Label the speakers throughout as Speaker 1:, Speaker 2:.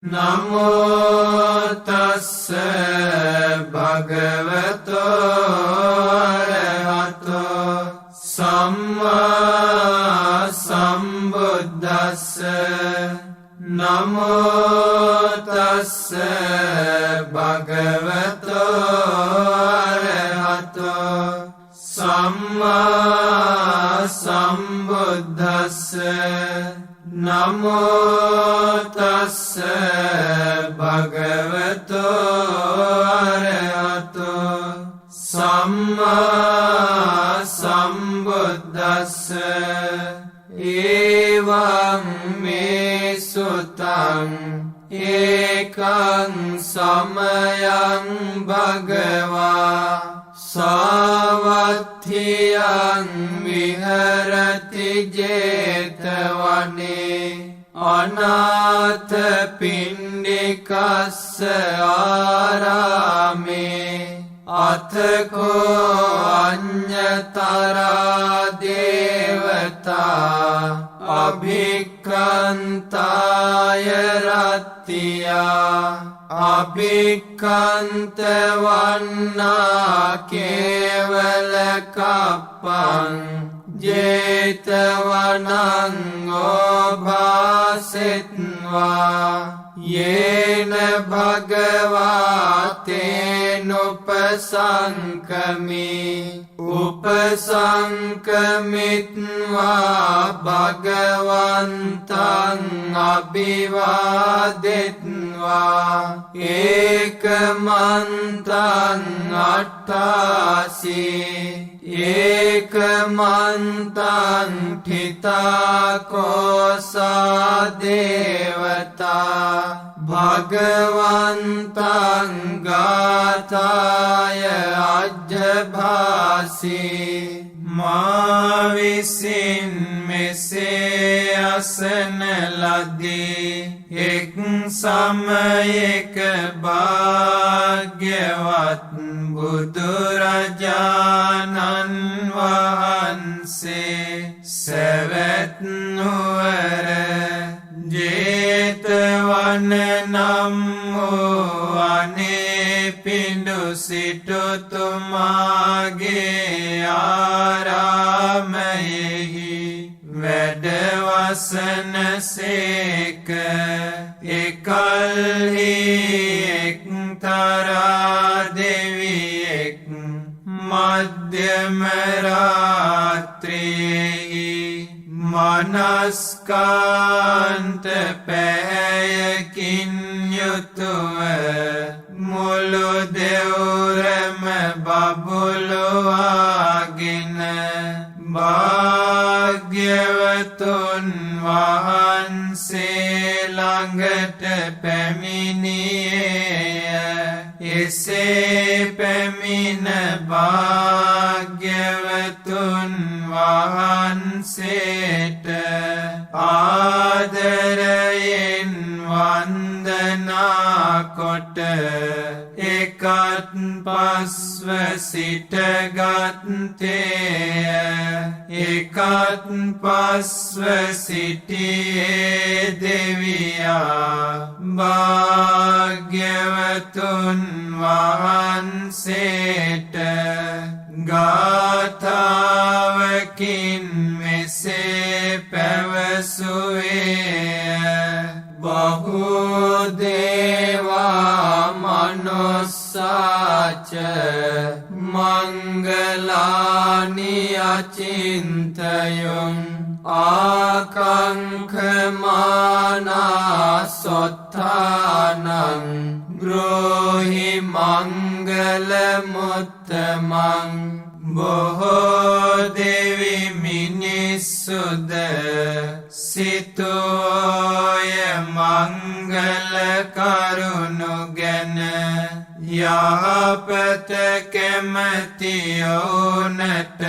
Speaker 1: නමෝ තස්ස භගවතෝ අරහතෝ සම්මා සම්බුද්දස්ස. නමෝ තස්ස භගවතෝ අරහතෝ සම්මා සම්බුද්දස්ස. නමෝ තස්ස භගවතෝ අරහතෝ සම්මා සම්බුද්දස්ස. එවං මේ සුතං ඒකං සමයං භගවා සාවත්ථියං විහරති ජේතවනේ අනාථ පිණ්ඩිකස්ස ආරාමේ. අථකෝ අඤ්ඤතරා දේවතා අභික්ඛන්තාය රත්තියා අභික්ඛන්ත වන්නා කේවල කප්පං ජේතවනං ඕභාසෙත්වා. යේන භගවා තේනුපසංකමි උපසංකමිත්වා භගවන්තං අභිවාදෙත්වා. ඒකමන්තං අට්ඨාසී ඒකමන්තං ඨිතාකෝසා දේවතා භගවන්තං ගාථාය අජ්ජභාසී.
Speaker 2: මා විසින් මෙසේ අසන ලදී එක් සමයක භාග්‍යවත් බුදුරජාණන් වහන්සේ සැවැත් නුවර ජේතවන නම් වූ අනේපිඬු සිටුතුමාගේ ආරාමයෙහි වැඩවසන සේක. එකල්හි එක්තරා දෙවියෙක් මධ්‍යම රාත්‍රියෙහි මනස්කාන්ත පැහැයකින් යුතුව මුළු දෙවුරම බබළුවාගෙන භාග්‍යවතුන් වහන්සේ ළඟට පැමිණියේය. එසේ පැමිණ භාග්‍යවතුන් වහන්සේට ආදරයෙන් වන්දනා කොට එකත් පස්ව සිටගත්තේය. එකත් පස්ව සිටියේ දෙවියා භාග්‍යවතුන් වහන්සේට ගාථාවකින් මෙසේ පැවසුවේය.
Speaker 1: බහුදේවා මනුස්සාච මංගලානි අචින්තයුං ආකංඛමානා සොත්තානං බ්‍රෝහි මංගල මුත්තමං.
Speaker 2: බොහෝ දෙවි මිනිස්සුද සිතුවෝය මංගල කරුණු ගැන. යහපත කැමති ඔවුනට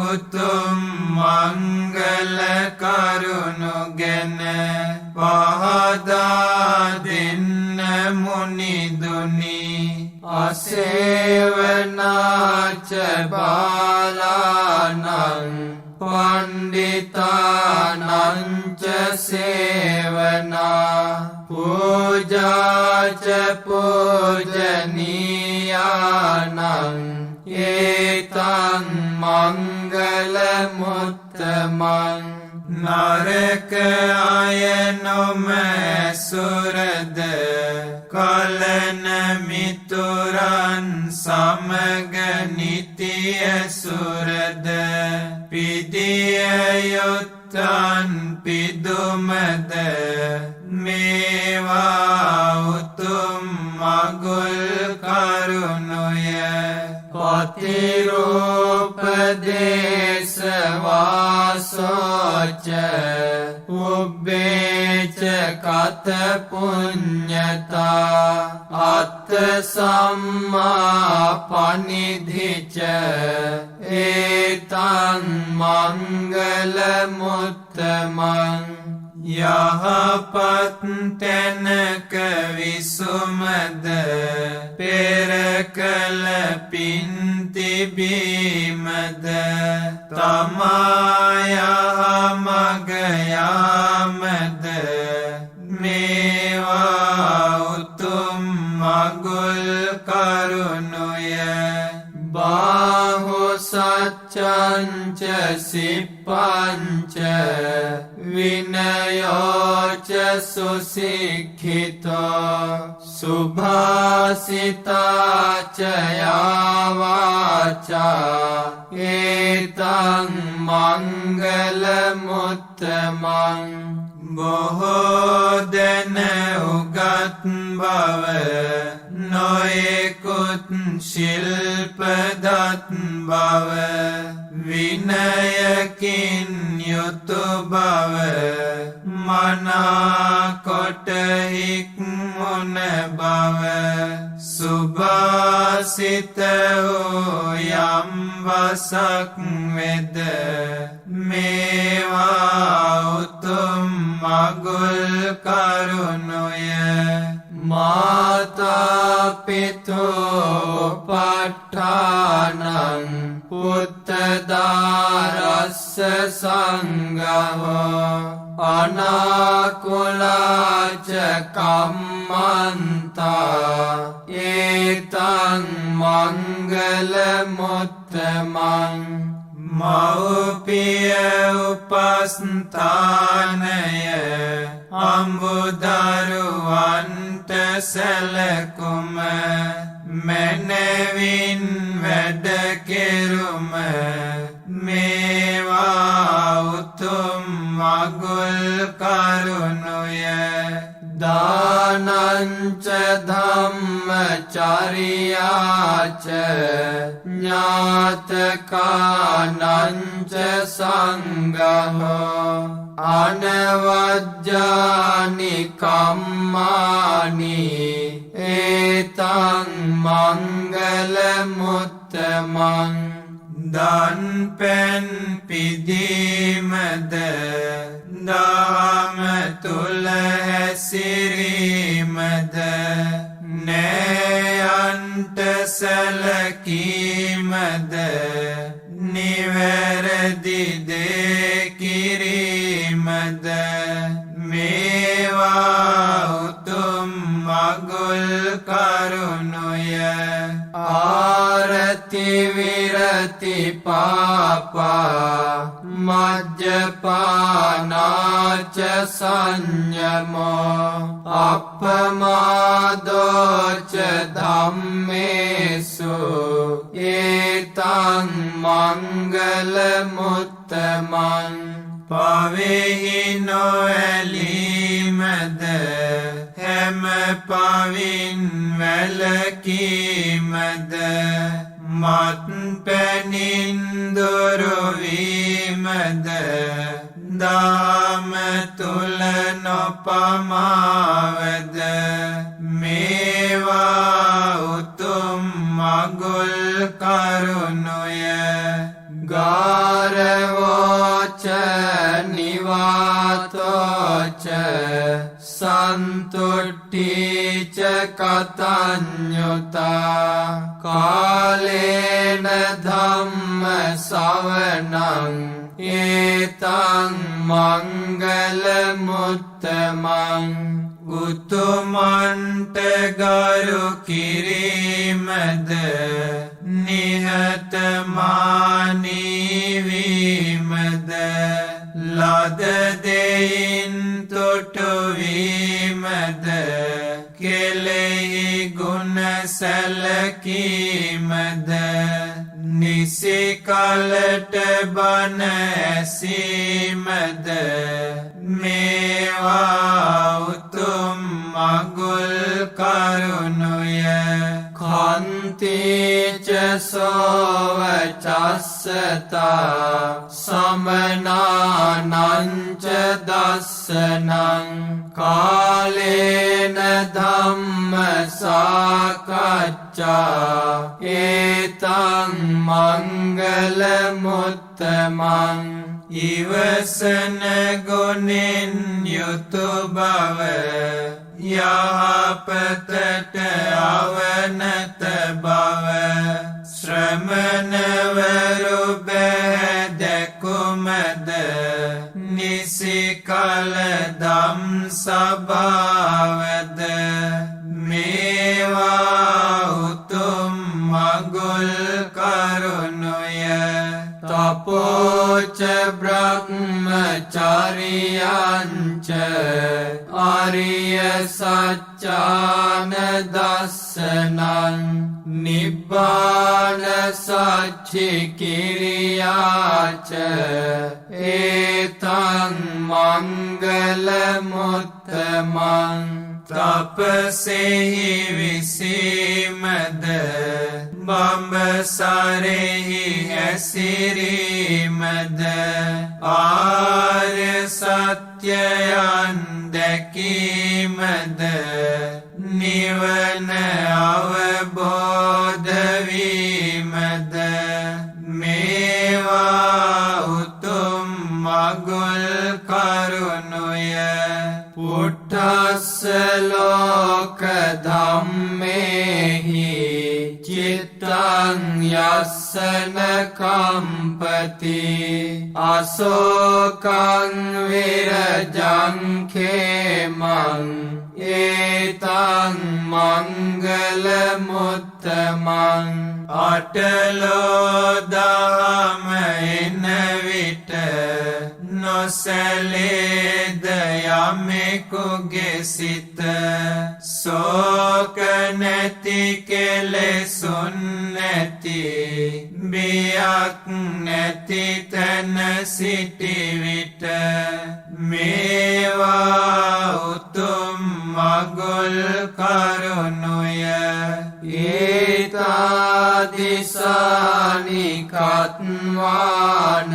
Speaker 2: උතුම් මංගල කරුණු ගැන පහදා දෙන්න මුනිදුනි.
Speaker 1: අසේවනාච බාලානං පණ්ඩිතානං ච සේවනා. පූජාච පූජනීයානං ඒතං මංගල මුත්තමං.
Speaker 2: නරක අය නොම ඇසුරද, කලන මිතුරන් සමග නිති ඇසුරද, පිදිය යුත්තන් පිදුමද, මේවා උතුම් මගුල් කරුණුය.
Speaker 1: පතිරූප දේශ වාසෝච උබ්බේච කත පුඤ්ඤතා අත්ථ සම්මා පනිධිච ඒතං මංගල මුත්තමං.
Speaker 2: යහපත් තැනක විසුමද, පෙර කළ පින් තිබීමද, තමා යහමග යාමද, මේවා උතුම් මගුල් කරුණුය.
Speaker 1: බාහු සච්ඡං ච සිප්පං ච විනයෝ ච සුසික්ඛිතෝ සුභාසිතා ච යා වාචා ඒතං මංගල මුත්තමං.
Speaker 2: බොහෝ දෙන උගත් බව, නොයෙකුත් ශිල්ප දත් බව, විනයකින් යුතු බව, මනාකොට හික්මුණ බව, සුභාසිත වූ යම් වසක් වෙද, මේවා උතුම් මගුල් කරුණුය.
Speaker 1: මාතා පිතෝ පට්ඨානං පුත්තදාරස්ස සංඝහෝ අනාකුලාච කම්මන්තා ඒතං මංගල මුත්තමං.
Speaker 2: මව්පිය උපස්ථානය, අඹුදරුවන්ට සැලකුම, මැනවින් වැඩ කෙරුම, මේවා උතුම් මගුල් කරුණුය.
Speaker 1: දානං ච ධම්මචරියා ච ඥාතකානං ච සංඝහෝ අනවජ්ජානි කම්මානි ඒතං මංගල මුත්තමං.
Speaker 2: දන් පැන් පිදීමද, දහම තුල හැසිරීමද, නෑයන්ට සැලකීමද, නිවැරදි දේ කිරීමද, මේවා උතුම් මගුල් කරුණුය.
Speaker 1: ආරති විරති පාපා මජ්ජපානාච සංයමෝ අප්පමාදෝ ච ධම්මේසු ඒතං මංගල මුත්තමං.
Speaker 2: පවෙහි නොඇලීමද, හැම පවින් වැළකීමද, මත් පැනින් දුරුවීමද, දාම තුල නොපමාවද, මේවා උතුම් මගුල් කරුණුය.
Speaker 1: ගාරවෝච නිවාතෝච සන්තුට්ඨීච කතඤ්ඤුතා කාලේන ධම්ම සවනං ඒතං මංගල මුත්තමං.
Speaker 2: උතුමන්ට ගරු කිරීමද නිහතමානී වීමද ලද දෙයින් තොටු වීමද කෙලෙහි ගුණ සැලකීමද නිසි කලට බණ ඇසීමද මේවා උතුම් මඟුල් කරුණුය.
Speaker 1: කන්තිච සෝව චස්සතා සමනානං ච දස්සනං කාලේන ධම්ම සාකච්ඡා ඒතං මංගල මුත්තමං.
Speaker 2: ඉවසන ගුණෙන් යුතු බව යහපතට අවනත බව ශ්‍රමණවරු බැහැ දැකුමද නිසි කල දම් සභාවද මේවා උතුම් මඟුල් කරුණුය.
Speaker 1: තපෝච බ්‍රහ්මචරියං ච ආරිය සච්චාන දස්සනං නිබ්බාන සච්චි කිරියාච ඒතං මංගල මුත්තමං.
Speaker 2: තපසෙහි විසීමද බඹසරෙහි හැසිරීමද ආර්ය සත්‍යයන් දැකීමද නිවන අවබෝධ වීමද මේවා උතුම් මඟුල් කරුණුය.
Speaker 1: පුට්ඨස්ස ලෝක ධම්මේහි චිත්තං යස්සන කම්පති අසෝකං විරජං khemං ඒතං මංගල මුත්තමං.
Speaker 2: අටලෝ දහම එන විට නොසැලේද යමෙකුගේ සිත ශෝක නැති කෙලෙසුන් නැති බියක් නැති තැන සිටි විට මේවා උතුම් මඟුල් කරුණුය.
Speaker 1: ඒතාදිසානි කත්වාන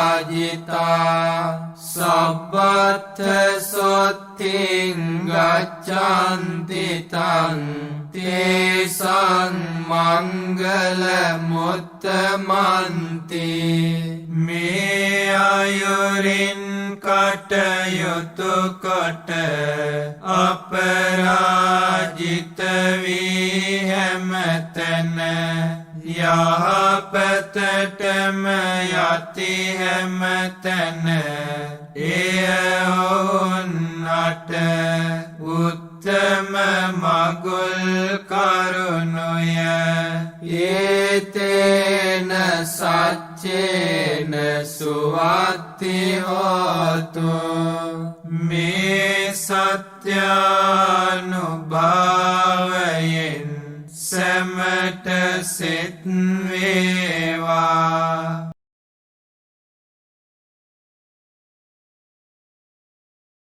Speaker 1: සබ්බත්තමපරාජිතා සබ්බත්ථ සොත්තිං ගච්ඡanti තං තේසං මංගල මුත්තමන්ති.
Speaker 2: මේ අයුරින් කටයුතු කොට අපරාජිත වී හැමතැන යහපතටම යති හැමතැන එය ඔවුන්ට උත්තම මඟුල් කරුණුය.
Speaker 1: ඒතේන සච්චේන සුවත්ති හෝතු.
Speaker 2: මේ සත්‍යානුභාවයෙන් සැමට සෙත් වේවා.